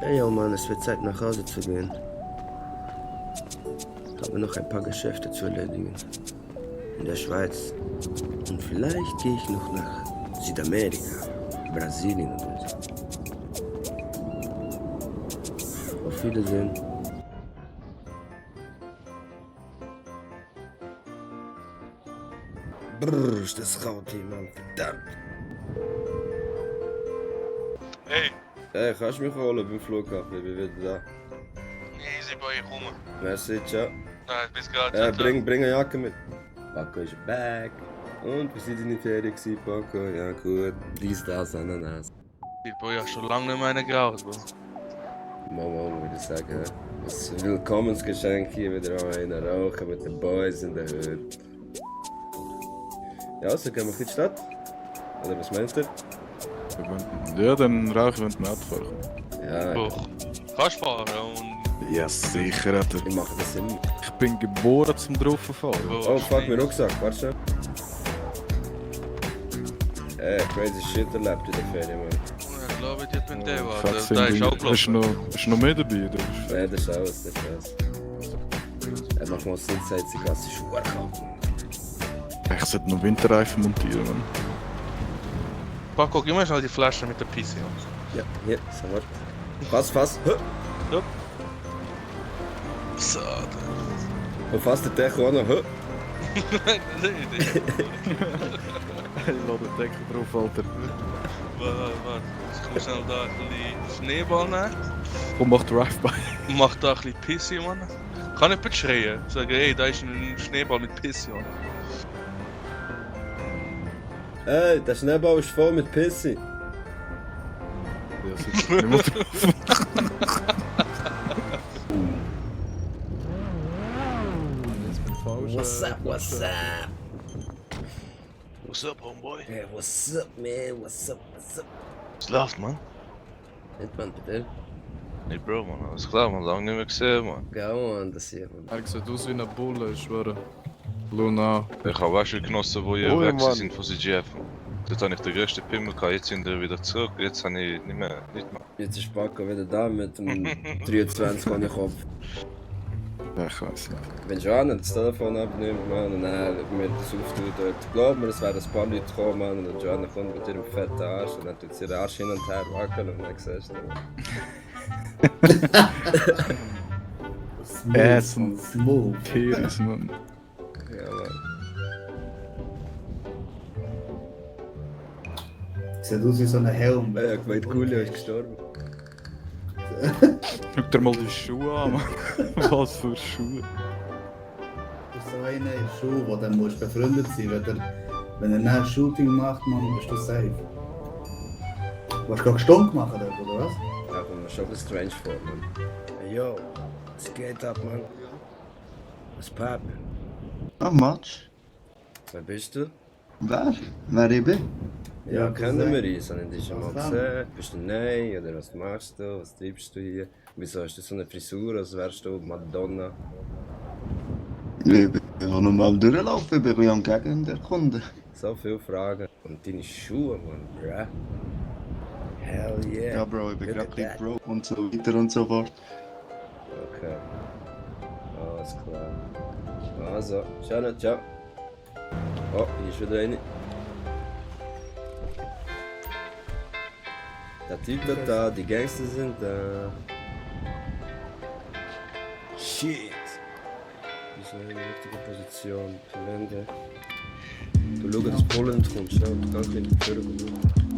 Hey, ja, Mann, es wird Zeit, nach Hause zu gehen. Ich habe noch ein paar Geschäfte zu erledigen. In der Schweiz. Und vielleicht gehe ich noch nach Südamerika, Brasilien oder so. Auf Wiedersehen. Brrr, ist das laut hier, Mann. Verdammt. Hey. Hey, kannst du mich holen beim Flughafen? Ich bin wieder da. Easy boy, ich komme. Merci, ciao. Nein, bis gerade. Bring eine Jacke mit. Paco ist back. Und wie sind deine Ferien gewesen, Paco? Ja gut, dies, das, Ananas. Ich boy, ja schon lange nicht mehr eine geraucht, Bro. Mama, würde ich sagen. Ein Willkommensgeschenk hier wieder an rauchen mit den Boys in der Hütte. Ja, also gehen wir in die Stadt? Oder was meinst du? Ja, dann rauchen wir, wenn wir Auto fahren. Ja, Bro, kannst fahren und... Ja, sicher, Alter. ich mache das immer. Ich bin geboren zum Drauffahren. Oh, fuck, mein Rucksack, warte schon. Crazy shit erlebt in der Ferien, Mann. Ich glaube, ich bin der, Fuck, da ist finde auch ich. gelaufen. Hast du noch mehr dabei? Oder? Ja, das ist alles, das ist alles. Er macht mal Sinn, sagt sie, dass sie Schuhe kaufen. Ich sollte noch Winterreifen montieren, Mann. Paco, gib mir schnell die Flasche mit der Pisse. Ja, hier, so warte. Fass. Ja. So, Und fass den Deckel auch noch. nee. Ich lade den Deckel drauf, Alter. Warte. Ich muss schnell da ein bisschen Schneeball nehmen. Komm, mach Drive-By. Mach da ein bisschen Pisse, Mann. Kann ich bitte schreien? Sagen, ey, da ist ein Schneeball mit Pisse, Mann. Ey, der Schneeball ist voll mit Pissi. Ja, sicher. Nicht mal drauf. Jetzt bin ich falsch. What's up? What's up, homeboy? Hey, what's up, man? What's up? Was läuft, Mann? Nicht, Mann, bitte. Nee, Bro, Mann, alles klar, man, lange nicht mehr gesehen, Mann. Geh Mann, das hier, Mann. Er sieht aus wie eine Bulle, ich schwöre. Luna. Ich habe auch schon genossen, wo ihr Oh, weg Mann. sind von CGF. Dort habe ich den grössten Pimmel gehabt, jetzt sind wir wieder zurück, jetzt habe ich nicht mehr. Jetzt ist Paco wieder da mit dem 23 an den Kopf. Ja, ich weiß nicht. Wenn schon an das Telefon abnimmt, Mann, und dann mir das auftut dort. Glaub mir, es wären ein paar Leute gekommen, Mann, und dann Joanna kommt mit ihrem fetten Arsch und dann tut sie ihren Arsch hin und her wackeln und dann siehst du, Essen. Smooth. Tiris, Mann. ja, Mann. Sieht aus wie so ein Helm. Ja, ich meinte, Julio ist gestorben. Schau dir mal die Schuhe an, Mann. Was für Schuhe. Das ist so eine Schuh, wo dann musst befreundet sein musst. Wenn er ein Shooting macht, Mann, bist du safe. Du hast gerade Stunk gemacht, oder was? Ja, kommt mir schon ein bisschen strange vor, Mann. Hey, yo, was geht ab, Mann? Was Pap? Not much. Wer bist du? Wer ich bin? Ja, Ja, kennen das wir uns? Habe ich dich schon mal Was gesehen? Bist du neu oder was machst du? Was treibst du hier? Wieso hast du so eine Frisur, als wärst du Madonna? Ich bin ja normal durchlaufen, ich bin am Gegend erkunden. So viele Fragen. Und deine Schuhe, Mann, bruh. Hell yeah. Ja, Bro, ich bin Look gerade at ein that. broke und so weiter und so fort. Okay. Alles klar. Also, ciao, ciao. Oh, hier ist wieder eine. Der Typ wird da, die Gangster sind da. Shit! Wir sind in der richtigen Position. Die Wände. Du schau, dass Polen kommt, schau, du kannst in die Tür kommen.